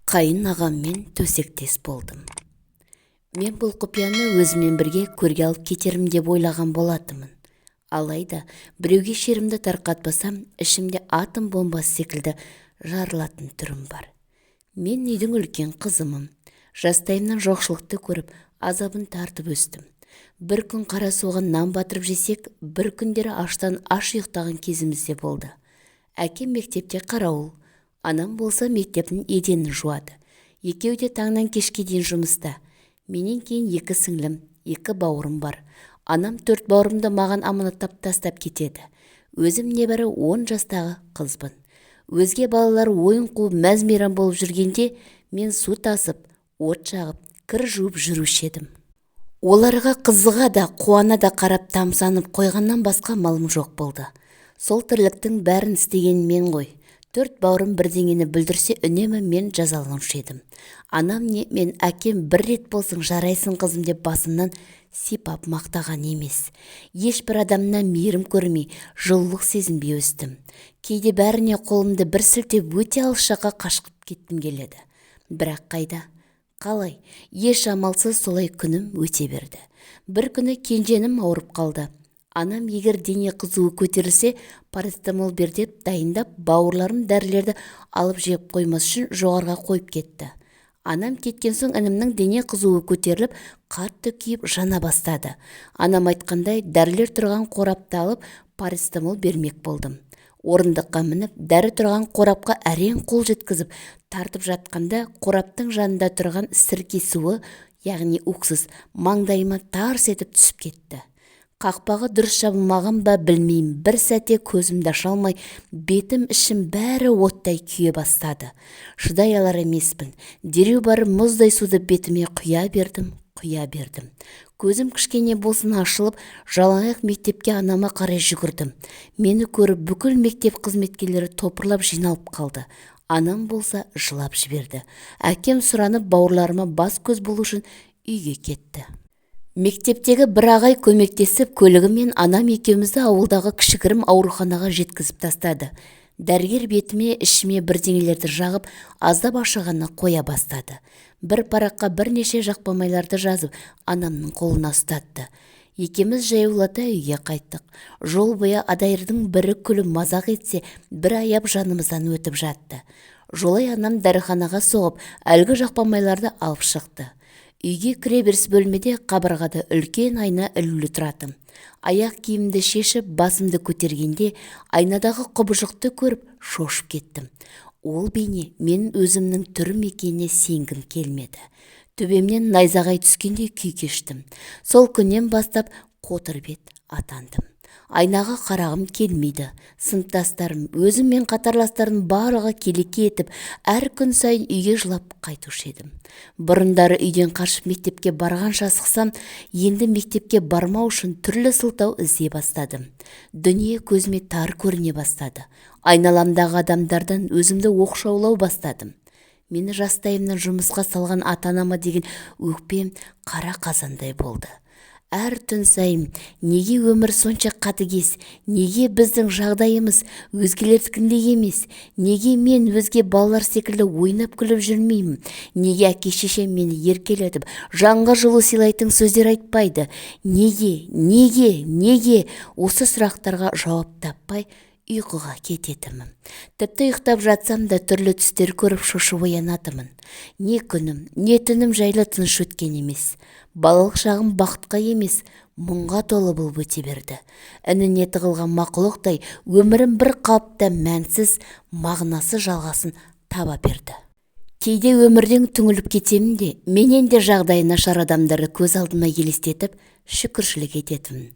Қайын ағаммен төсектес болдым. Мен бұл құпияны өзіммен бірге көрге алып кетерім деп ойлаған болатынмын. Алайда біреуге шерімді тарқатпасам, ішімде атом бомбасы секілді жарылатын түрім бар. Мен үйдің үлкен қызымын. Жастайымнан жоқшылықты көріп, азабын тартып өстім. Бір күн қара суға нан батырып жесек, бір күндері аштан аш ұйықтаған кезіміз де болды. Әкем мектепте қарауыл, анам болса мектептің еденін жуады. Екеуі де таңнан кешке дейін жұмыста. Менен кейін екі сіңлім, екі бауырым бар. Анам төрт бауырымды маған аманаттап тастап кетеді. Өзім небәрі 10 жастағы қызбын. Өзге балалар ойын қуып мәз-мейрам болып жүргенде, мен су тасып, от жағып, кір жуып жүруші едім. Оларға қызыға да, қуана да қарап тамсанып қойғаннан басқа малым жоқ болды. Сол тірліктің бәрін істеген мен ғой. Төрт бауырым бірдеңені бүлдірсе, үнемі мен жазаланушы едім. Анам не мен әкем бір рет болсын жарайсың қызым деп басымнан сипап мақтаған емес. Ешбір адамнан мейірім көрмей, жылулық сезінбей өстім. Кейде бәріне қолымды бір сілтеп өте алыс жаққа қашқып кеткім келеді. Бірақ қайда? Қалай? Еш амалсыз солай күнім өте берді. Бір күні кенженім ауырып қалды. Анам егер дене қызуы көтерілсе, парацетамол бер деп дайындап, бауырларым дәрілерді алып жеп қоймас үшін жоғарыға қойып кетті. Анам кеткен соң інімнің дене қызуы көтеріліп, қатты күйіп жана бастады. Анам айтқандай, дәрілер тұрған қорапты алып, парацетамол бермек болдым. Орындыққа мініп, дәрі тұрған қорапқа әрең қол жеткізіп, тартып жатқанда қораптың жанында тұрған сірке суы, яғни уксус, маңдайыма тарс етіп түсіп кетті. Қақпағы дұрыс жабылмаған ба білмеймін, бір сәтте көзімді аша алмай, бетім, ішім бәрі оттай күйе бастады. Шыдай алар емеспін. Дереу барып мұздай суды бетіме құя бердім, құя бердім. Көзім кішкене болсын ашылып, жалаңаяқ мектепке анама қарай жүгірдім. Мені көріп бүкіл мектеп қызметкерлері топырлап жиналып қалды. Анам болса жылап жіберді. Әкем сұранып бауырларыма бас-көз болу үшін үйге кетті. Мектептегі бір ағай көмектесіп, көлігімен анам екеумізді ауылдағы кішігірім ауруханаға жеткізіп тастады. Дәрігер бетіме, ішіме бірдеңелерді жағып, аздап ашығаны қоя бастады. Бір параққа бірнеше жақпамайларды жазып, анамның қолына ұстатты. Екеуміз жаяулата үйге қайттық. Жол бойы адайырдың бірі күліп мазақ етсе, бір аяп жанымыздан өтіп жатты. Жолай анам дәріханаға соғып, әлгі жақпамайларды алып шықты. Үйге кіре беріс бөлмеде қабырғада үлкен айна ілулі тұратын. Аяқ киімді шешіп, басымды көтергенде айнадағы құбыжықты көріп шошып кеттім. Ол бейне мен өзімнің түрім екеніне сенгім келмеді. Төбемнен найзағай түскендей күй кештім. Сол күннен бастап қотыр бет атандым. Айнаға қарағым келмейді. Сыныптастарым, өзім мен қатарластарым барлығы келеке етіп, әр күн сайын үйге жылап қайтушы едім. Бұрындары үйден қашып мектепке барғанша асықсам, енді мектепке бармау үшін түрлі сылтау іздей бастадым. Дүние көзіме тар көріне бастады. Айналамдағы адамдардан өзімді оқшаулау бастадым. Мені жастайымнан жұмысқа салған ата-анама деген өкпем қара қазандай болды. Әр түн сайын неге өмір сонша қатыгез, неге біздің жағдайымыз өзгелердікіндей емес, неге мен өзге балалар секілді ойнап күліп жүрмеймін, неге әке-шешем мені еркелетіп, жанға жылу сыйлайтын сөздер айтпайды, неге, неге, неге осы сұрақтарға жауап таппай ұйқыға кететінмін. Тіпті ұйықтап жатсам да түрлі түстер көріп шошып оянатынмын. Не күнім, не түнім жайлы тыныш өткен емес. Балалық шағым бақытқа емес, мұңға толы болып өте берді. Ініне тығылған мақұлықтай өмірім бір қалыпта мәнсіз, мағынасы жалғасын таба берді. Кейде өмірден түңіліп кетемін де, менен де жағдайы нашар адамдарды көз алдыма елестетіп, шүкіршілік ететінмін.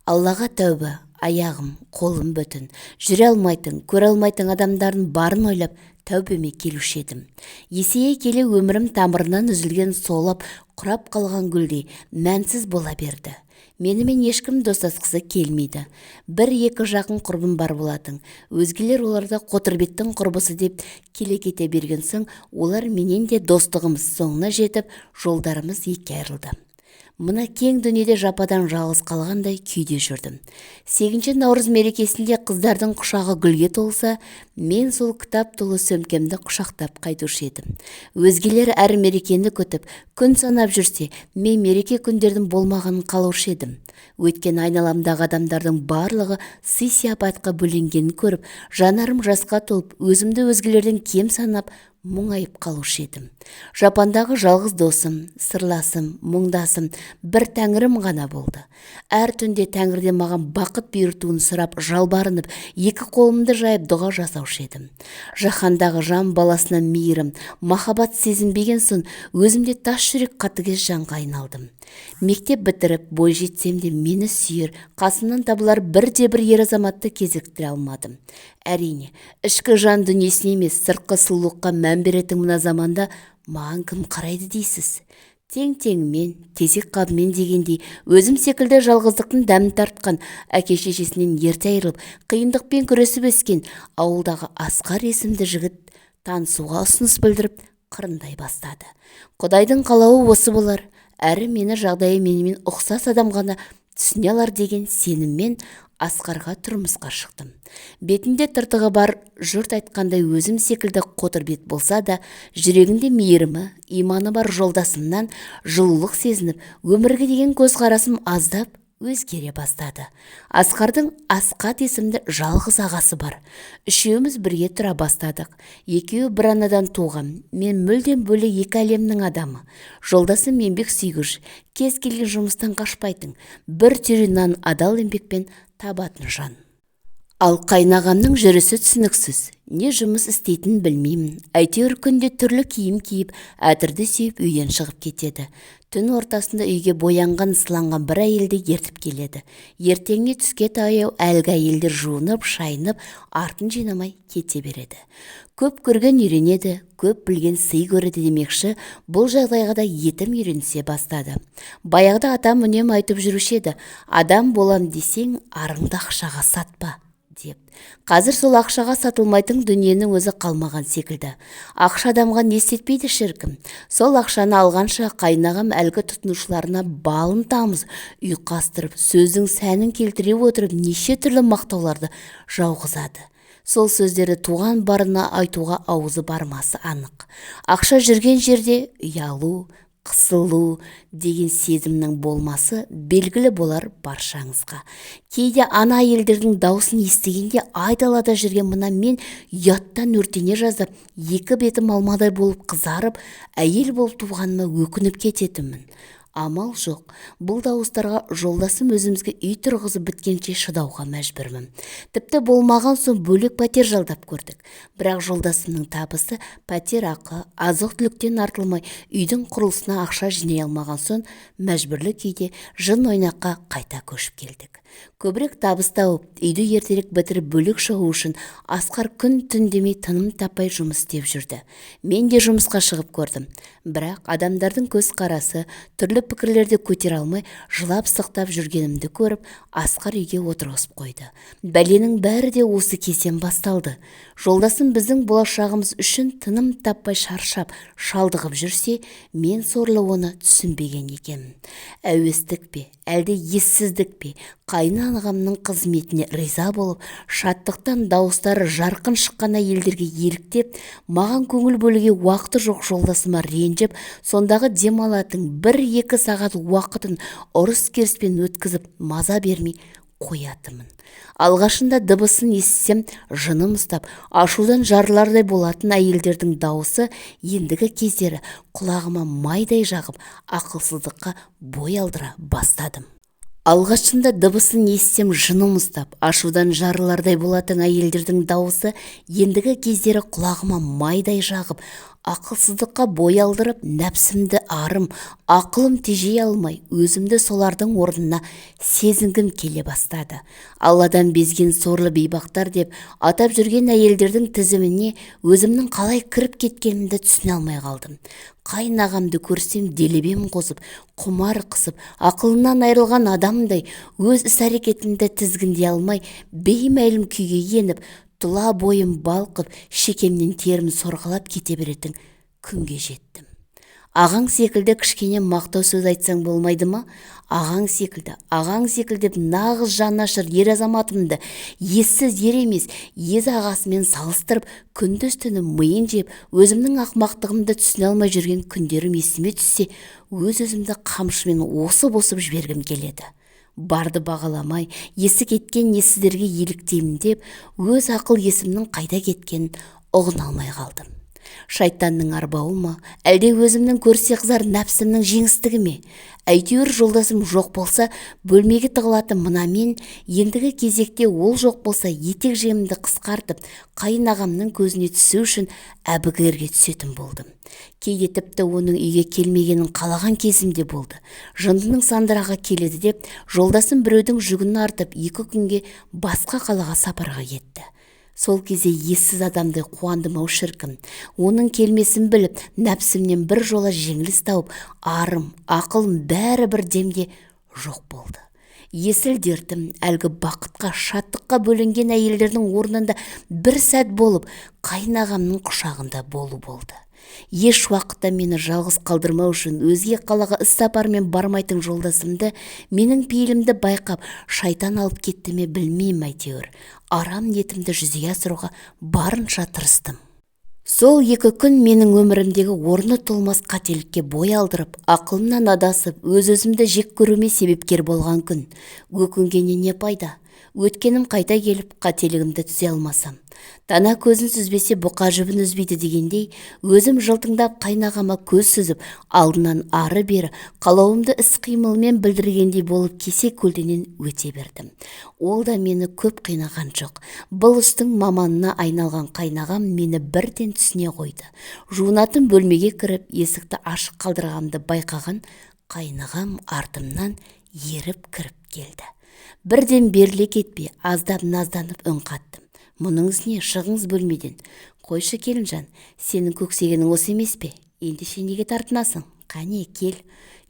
Аллаға тәуба, аяғым, қолым бүтін, жүре алмайтын, көре алмайтын адамдардың барын ойлап, тәубеме келуші едім. Есейе келе өмірім тамырынан үзілген солап, құрап қалған гүлдей мәнсіз бола берді. Менімен ешкім достасқысы келмейді. Бір-екі жақын құрбым бар болатын. Өзгелер оларды қотырбеттің құрбысы деп келе кете берген соң, олар менен де достығымыз соңына жетіп, жолдарымыз екі айырылды. Мына кең дүниеде жападан жалғыз қалғандай күйде жүрдім. 8 наурыз мерекесінде қыздардың құшағы гүлге толса, мен сол кітап толы сөмкемді құшақтап қайтушы едім. Өзгелер әр мерекені күтіп, күн санап жүрсе, мен мереке күндердің болмағанын қалаушы едім. Өйткені айналамдағы адамдардың барлығы сый-сияпатқа бөленгенін көріп, жанарым жасқа толып, өзімді өзгелерден кем санап, мұңайып қалушы едім. Жапандағы жалғыз досым, сырласым, мұңдасым бір тәңірім ғана болды. Әр түнде тәңірден маған бақыт бұйыртуын сұрап, жалбарынып, екі қолымды жайып дұға жасаушы едім. Жаһандағы жан баласына мейірім, махаббат сезінбеген соң өзімде тас жүрек қатыгез жанға айналдым. Мектеп бітіріп, бой жетсем де мені сүйер, қасымнан табылар бірде-бір ер азаматты кезіктіре алмадым. Әрине, ішкі жан дүниесіне емес, сыртқы сұлулыққа мән беретін мына заманда маған кім қарайды дейсіз? Тең-теңімен, тезек қабымен дегендей, өзім секілді жалғыздықтың дәмін тартқан, әке-шешесінен ерте айырылып, қиындықпен күресіп өскен ауылдағы Асқар есімді жігіт танысуға ұсыныс білдіріп, қырындай бастады. Құдайдың қалауы осы болар, әрі мені жағдайы менімен ұқсас адам ғана түсіне алар деген сеніммен Асқарға тұрмысқа шықтым. Бетінде тыртығы бар, жұрт айтқандай өзім секілді қотыр бет болса да, жүрегінде мейірімі, иманы бар жолдасымнан жылулық сезініп, өмірге деген көзқарасым аздап өзгере бастады. Асқардың Асқат есімді жалғыз ағасы бар. Үшеуміз бірге тұра бастадық. Екеуі бір анадан туған. Мен мүлдем бөлек екі әлемнің адамы. Жолдасым еңбек сүйгіш, кез келген жұмыстан қашпайтын, бір түйір нан адал еңбекпен табатын жан. Ал қайнағамның жүрісі түсініксіз. Не жұмыс істейтінін білмеймін. Әйтеуір күнде түрлі киім киіп, әтірді сүйіп үйден шығып кетеді. Түн ортасында үйге боянған, сыланған бір әйелді ертіп келеді. Ертеңіне түске таяу әлгі әйелдер жуынып, шайынып, артын жинамай кете береді. Көп көрген үйренеді, көп білген сый көреді демекші, бұл жағдайға да етім үйренісе бастады. Баяғыда атам үнемі айтып жүруші еді, адам болам десең, арыңды ақшаға сатпа деп. Қазір сол ақшаға сатылмайтын дүниенің өзі қалмаған секілді. Ақша адамға не істетпейді шіркін. Сол ақшаны алғанша қайнағам әлгі тұтынушыларына балын тамыз ұйқастырып, сөздің сәнін келтіре отырып, неше түрлі мақтауларды жауғызады. Сол сөздерді туған барына айтуға аузы бармасы анық. Ақша жүрген жерде ұялу, қысылу деген сезімнің болмасы белгілі болар баршаңызға. Кейде ана әйелдердің даусын естігенде айдалада жүрген мына мен ұяттан өртене жаздап, екі бетім алмадай болып қызарып, әйел болып туғаныма өкініп кететінмін. Амал жоқ, бұл дауыстарға жолдасым өзімізге үй тұрғызып біткенше шыдауға мәжбүрмін. Тіпті болмаған соң бөлек пәтер жалдап көрдік. Бірақ жолдасымның табысы пәтер ақы, азық-түліктен артылмай, үйдің құрылысына ақша жинай алмаған соң мәжбүрлі күйде жын ойнаққа қайта көшіп келдік. Көбірек табыс тауып, үйді ертерек бітіріп бөлек шығу үшін Асқар күн-түн демей тыным таппай жұмыс істеп жүрді. Мен де жұмысқа шығып көрдім. Бірақ адамдардың көз қарасы, түрлі пікірлерді көтере алмай, жылап-сықтап жүргенімді көріп, Асқар үйге отырғызып қойды. Бәленің бәрі де осы кезден басталды. Жолдасым біздің болашағымыз үшін тыным таппай шаршап, шалдығып жүрсе, мен сорлы оны түсінбеген екенмін. Әуестік пе, әлде ессіздік пе, қайынағамның қызметіне риза болып, шаттықтан дауыстары жарқын шыққан әйелдерге еліктеп, маған көңіл бөлуге уақыты жоқ жолдасыма ренжіп, сондағы демалатын 1-2 сағат уақытын ұрыс-керіспен өткізіп, маза бермей қоятынмын. Алғашында дыбысын естісем, жыным ұстап, ашудан жарылардай болатын әйелдердің дауысы ендігі кездері құлағыма майдай жағып, ақылсыздыққа бой алдыра бастадым. Алғашында дыбысын естісем, жыным ұстап, ашудан жарылардай болатын әйелдердің дауысы ендігі кездері құлағыма майдай жағып, ақылсыздыққа бой алдырып, нәпсімді арым, ақылым тежей алмай, өзімді солардың орнына сезінгім келе бастады. Алладан безген сорлы бейбақтар деп атап жүрген әйелдердің тізіміне өзімнің қалай кіріп кеткенімді түсіне алмай қалдым. Қайынағамды көрсем делебем қозып, құмар қысып, ақылынан айырылған адамдай өз іс-әрекетімді тізгіндей алмай, беймәлім күйге еніп, тұла бойым балқып, шекемнен терім сорғалап кете беретін күнге жеттім. Ағаң секілді кішкене мақтау сөз айтсаң болмайды ма? Ағаң секілді, ағаң секілді деп нағыз жанашыр ер азаматымды ессіз ер емес, ез ағасымен салыстырып, күндіз-түні миын жеп, өзімнің ақымақтығымды түсіне алмай жүрген күндерім есіме түссе, өз-өзімді қамшымен осып-осып жібергім келеді. Барды бағаламай, есі кеткен ессіздерге еліктеймін деп, өз ақыл есімнің қайда кеткенін ұғына алмай қалдым. Шайтанның арбауы ма, әлде өзімнің көрсе қызар нәпсімнің жеңістігі ме? Әйтеуір жолдасым жоқ болса, бөлмеге тығылатын мына мен, ендігі кезекте ол жоқ болса, етек жеңімді қысқартып, қайын ағамның көзіне түсу үшін әбігерге түсетін болдым. Кейде тіпті оның үйге келмегенін қалаған кезім де болды. Жындының сандырағы келеді деп, жолдасым біреудің жүгін артып, 2 күнге басқа қалаға сапарға кетті. Сол кезде ессіз адамдай қуандым ау шіркін. Оның келмесін біліп, нәпсімнен бір жола жеңіліс тауып, арым, ақылым бәрі бір демде жоқ болды. Есіл дертім әлгі бақытқа, шаттыққа бөленген әйелдердің орнында бір сәт болып, қайын ағамның құшағында болу болды. Еш уақытта мені жалғыз қалдырмау үшін өзге қалаға іс сапармен бармайтын жолдасымды, менің пейілімді байқап, шайтан алып кетті ме білмеймін әйтеуір. Арам ниетімді жүзеге асыруға барынша тырыстым. Сол 2 күн менің өмірімдегі орны толмас қателікке бой алдырып, ақылымнан адасып, өз-өзімді жек көруіме себепкер болған күн. Өкінгеннен не пайда? Өткенім қайта келіп, қателігімді түзе алмасам. Тана көзін сүзбесе, бұқа жібін үзбейді дегендей, өзім жылтыңдап қайнағама көз сүзіп, алдынан ары-бері қалауымды іс-қимылмен білдіргендей болып кесе көлденең өте бердім. Ол да мені көп қинаған жоқ. Бұл істің маманына айналған қайнағам мені бірден түсіне қойды. Жуынатын бөлмеге кіріп, есікті ашық қалдырғанымды байқаған қайнағам артымнан еріп кіріп келді. Бірден беріле кетпей, аздап назданып үн қаттым. Мұныңыз не, шығыңыз бөлмеден. Қойшы келінжан, сенің көксегенің осы емес пе? Ендеше неге тартынасың? Қане, кел.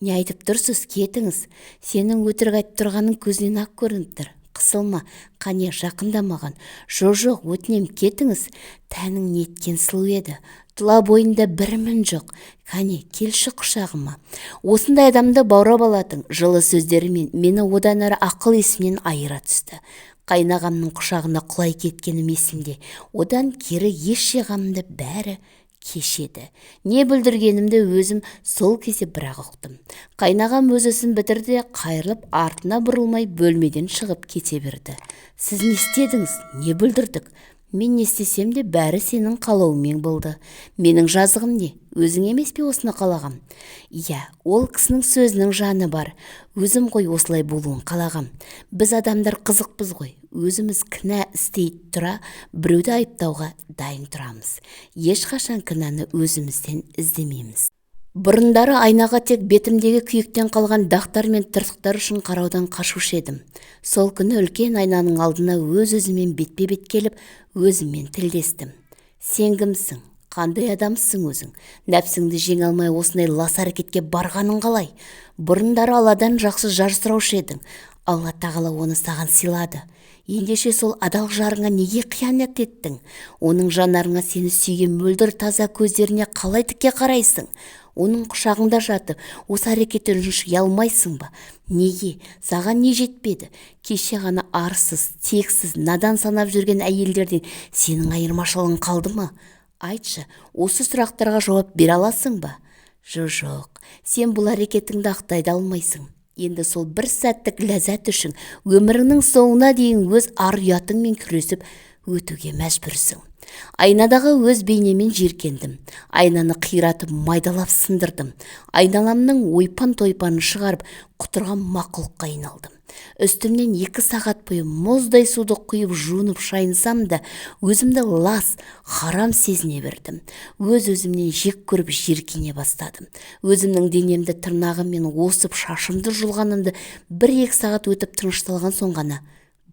Не айтып тұрсыз, кетіңіз. Сенің өтірік айтып тұрғаның көзінен ақ көрініп тұр. Қысылма, қане, жақында маған. Жоқ, өтінем, кетіңіз. Тәнің неткен сұлу еді. Тұла бойында бір мін жоқ. Қане, келші құшағыма. Осындай адамды баурап алатын жылы сөздерімен мені одан әрі ақыл есімнен айыра түсті. Қайнағамның құшағына құлай кеткенім есімде. Одан кері еш жиғанымды бәрі кешеді. Не бүлдіргенімді өзім сол кезде бірақ ұқтым. Қайнағам өз ісін бітірді, қайырылып артына бұрылмай бөлмеден шығып кете берді. Сіз не істедіңіз, не бүлдірдік? Мен не істесем де бәрі сенің қалауыңмен болды. Менің жазығым не? Өзің емес пе осыны қалағам? Иә, ол кісінің сөзінің жаны бар. Өзім ғой осылай болуын қалағам. Біз адамдар қызықпыз ғой. Өзіміз кінә істей тұра, біреуді айыптауға дайын тұрамыз. Ешқашан кінәні өзімізден іздемейміз. Бұрындары айнаға тек бетімдегі күйіктен қалған дақтар мен тыртықтар үшін қараудан қашушы едім. Сол күні үлкен айнаның алдына өз-өзіммен бетпе-бет келіп, өзіммен тілдестім. Сен кімсің? Қандай адамсың өзің? Нәпсіңді жеңе алмай осындай лас әрекетке барғаның қалай? Бұрындары Алладан жақсы жар сұраушы едің. Алла тағала оны саған сыйлады. Ендеше сол адал жарыңа неге қиянат еттің? Оның жанарыңа сені сүйген мөлдір таза көздеріне қалай тіке қарайсың? Оның құшағында жатып, осы әрекеттен ұялмайсың ба? Неге? Саған не жетпеді? Кеше ғана арсыз, тексіз, надан санап жүрген әйелдерден сенің айырмашылығың қалды ма? Айтшы, осы сұрақтарға жауап бере аласың ба? Жоқ, сен бұл әрекетіңді ақтай да алмайсың. Енді сол бір сәттік ләззат үшін өміріңнің соңына дейін өз ар-ұятыңмен күресіп өтуге мәжбүрсің. Айнадағы өз бейнемен жиіркендім. Айнаны қиратып, майдалап сындырдым. Айналамның ойпан-тойпанын шығарып, құтырған мақұлыққа айналдым. Үстімнен 2 сағат бойы мұздай суды құйып жуынып шайынсам да, өзімді лас, харам сезіне бердім. Өз-өзімнен жек көріп жиіркене бастадым. Өзімнің денемді тырнағыммен осып, шашымды жұлғанымды 1-2 сағат өтіп тынышталған соң ғана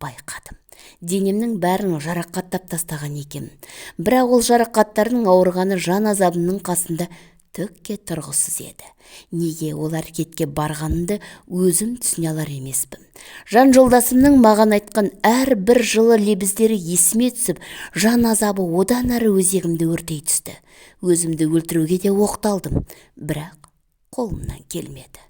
байқадым. Денемнің бәрін жарақаттап тастаған екен. Бірақ ол жарақаттардың ауырғаны жан азабының қасында түкке тұрғысыз еді. Неге ол әрекетке барғанымды өзім түсіне алар емеспін. Жан жолдасымның маған айтқан әрбір жылы лебіздері есіме түсіп, жан азабы одан әрі өзегімді өртей түсті. Өзімді өлтіруге де оқталдым. Бірақ Қолымнан келмеді.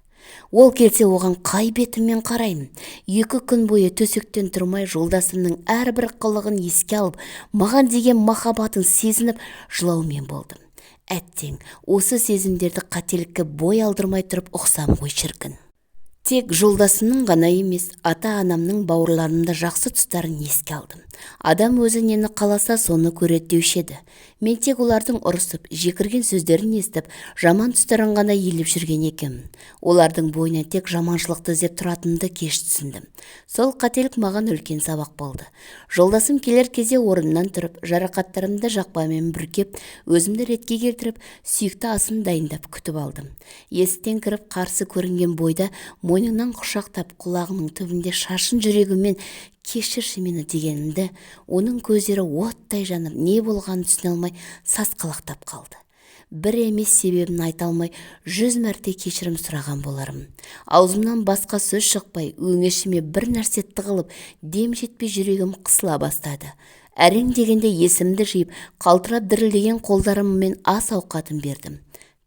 Ол келсе, оған қай бетіммен қараймын? 2 күн бойы төсектен тұрмай, жолдасымның әрбір қылығын еске алып, маған деген махаббатын сезініп, жылаумен болдым. Әттең, осы сезімдерді қателікке бой алдырмай тұрып ұқсам ғой шіркін. Тек жолдасымның ғана емес, ата-анамның, бауырларымның да жақсы тұстарын еске алдым. Адам өзі нені қаласа, соны көреді деуші еді. Мен тек олардың ұрысып, жекірген сөздерін естіп, жаман тұстарын ғана елеп жүрген екенмін. Олардың бойынан тек жаманшылықты іздеп тұратынымды кеш түсіндім. Сол қателік маған үлкен сабақ болды. Жолдасым келер кезде орнымнан тұрып, жарақаттарымды жақпамен бүркеп, өзімді ретке келтіріп, сүйікті асын дайындап күтіп алдым. Есіктен кіріп қарсы көрінген бойда мойнынан құшақтап, құлағының түбінде шашын жүрегіммен кешірші мені дегенімді, оның көздері оттай жанып, не болғанын түсіне алмай сасқалақтап қалды. Бір емес себебін айта алмай, 100 мәрте кешірім сұраған боларым. Аузымнан басқа сөз шықпай, өңешіме бір нәрсе тығылып, дем жетпей жүрегім қысыла бастады. Әрең дегенде есімді жиып, қалтырап дірілдеген қолдарыммен ас ауқатын бердім.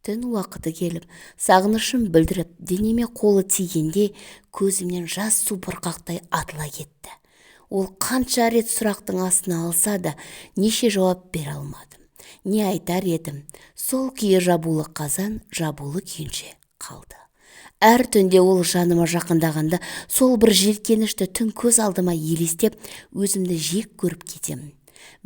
Түн уақыты келіп, сағынышым білдіріп, денеме қолы тигенде көзімнен жас су бұрқақтай атыла кетті. Ол қанша рет сұрақтың астына алса да, неше жауап бере алмадым. Не айтар едім, сол күйі жабулы қазан жабулы күйінше қалды. Әр түнде ол жаныма жақындағанда, сол бір жеркенішті түн көз алдыма елестеп, өзімді жек көріп кетемін.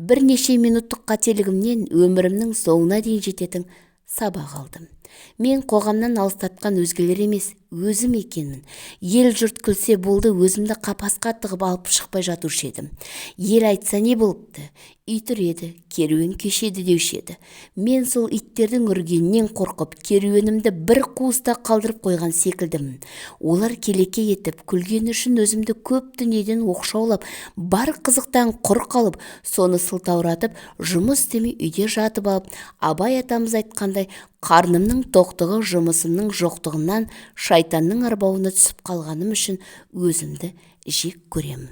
Бірнеше минуттық қателігімнен өмірімнің соңына дейін жететін сабақ алдым. Мен қоғамнан алыстатқан өзгелер емес, өзім екенмін. Ел жұрт күлсе болды, өзімді қапасқа тығып алып шықпай жатушы едім. Ел айтса не болыпты? Ит үреді, керуен кешеді деуші еді. Мен сол иттердің үргенінен қорқып, керуенімді бір қуыста қалдырып қойған секілдімін. Олар келеке етіп, күлгені үшін өзімді көп дүниеден оқшаулап, бар қызықтан құр қалып, соны сылтауратып, жұмыс істемей үйде жатып алып, Абай атамыз айтқандай, қарнымның тоқтығы жұмысымның жоқтығынан шайтанның арбауына түсіп қалғаным үшін өзімді жек көремін.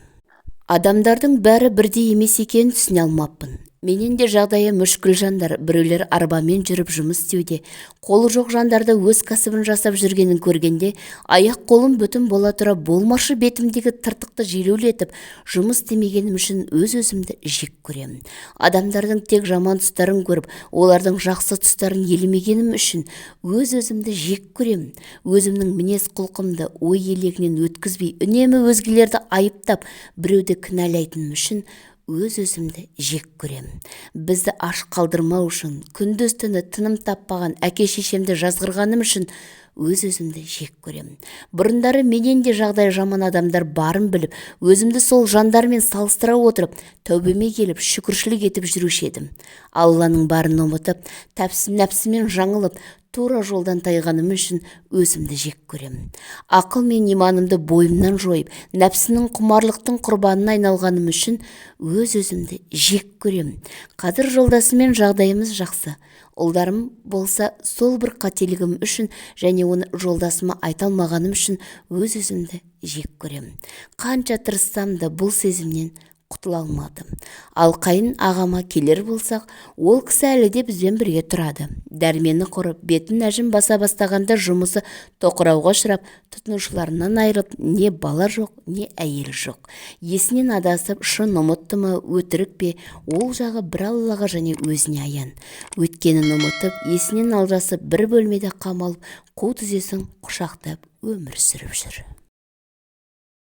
Адамдардың бәрі бірдей емес екенін түсіне алмаппын. Менен де жағдайы мүшкіл жандар, біреулер арбамен жүріп жұмыс істеуде, қолы жоқ жандарды өз кәсібін жасап жүргенін көргенде, аяқ қолым бүтін бола тұра болмашы бетімдегі тыртықты желеулетіп, жұмыс істемегенім үшін өз-өзімді жек көремін. Адамдардың тек жаман тұстарын көріп, олардың жақсы тұстарын елемегенім үшін өз-өзімді жек көремін. Өзімнің мінез құлқымды ой елегінен өткізбей, үнемі өзгелерді айыптап, біреуді кінәлайтыным үшін өз-өзімді жек көремін. Бізді аш қалдырмау үшін, күндіз түні тыным таппаған әке-шешемді жазғырғаным үшін өз-өзімді жек көремін. Бұрындары менен де жағдайы жаман адамдар барын біліп, өзімді сол жандармен салыстыра отырып, тәубеме келіп, шүкіршілік етіп жүруші едім. Алланың барын ұмытып, нәпсімен жаңылып, тура жолдан тайғаным үшін өзімді жек көремін. Ақыл мен иманымды бойымнан жойып, нәпсінің құмарлықтың құрбанына айналғаным үшін өз-өзімді жек көремін. Қазір жолдасыммен жағдайымыз жақсы. Ұлдарым болса, сол бір қателігім үшін және оны жолдасыма айта алмағаным үшін өз-өзімді жек көремін. Қанша тырыссам да бұл сезімнен құтыла алмадым. Ал қайын ағама келер болсақ, ол кісі әлі де бізбен бірге тұрады. Дәрмені құрып, бетін әжім баса бастағанда жұмысы тоқырауға ұшырап, тұтынушыларынан айырылып, не бала жоқ, не әйел жоқ. Есінен адасып, шын ұмытты ма, өтірік пе, ол жағы бір Аллаға және өзіне аян. Өткенін ұмытып, есінен алжасып, бір бөлмеде қамалып, қу тізесін құшақтап өмір сүріп жүр.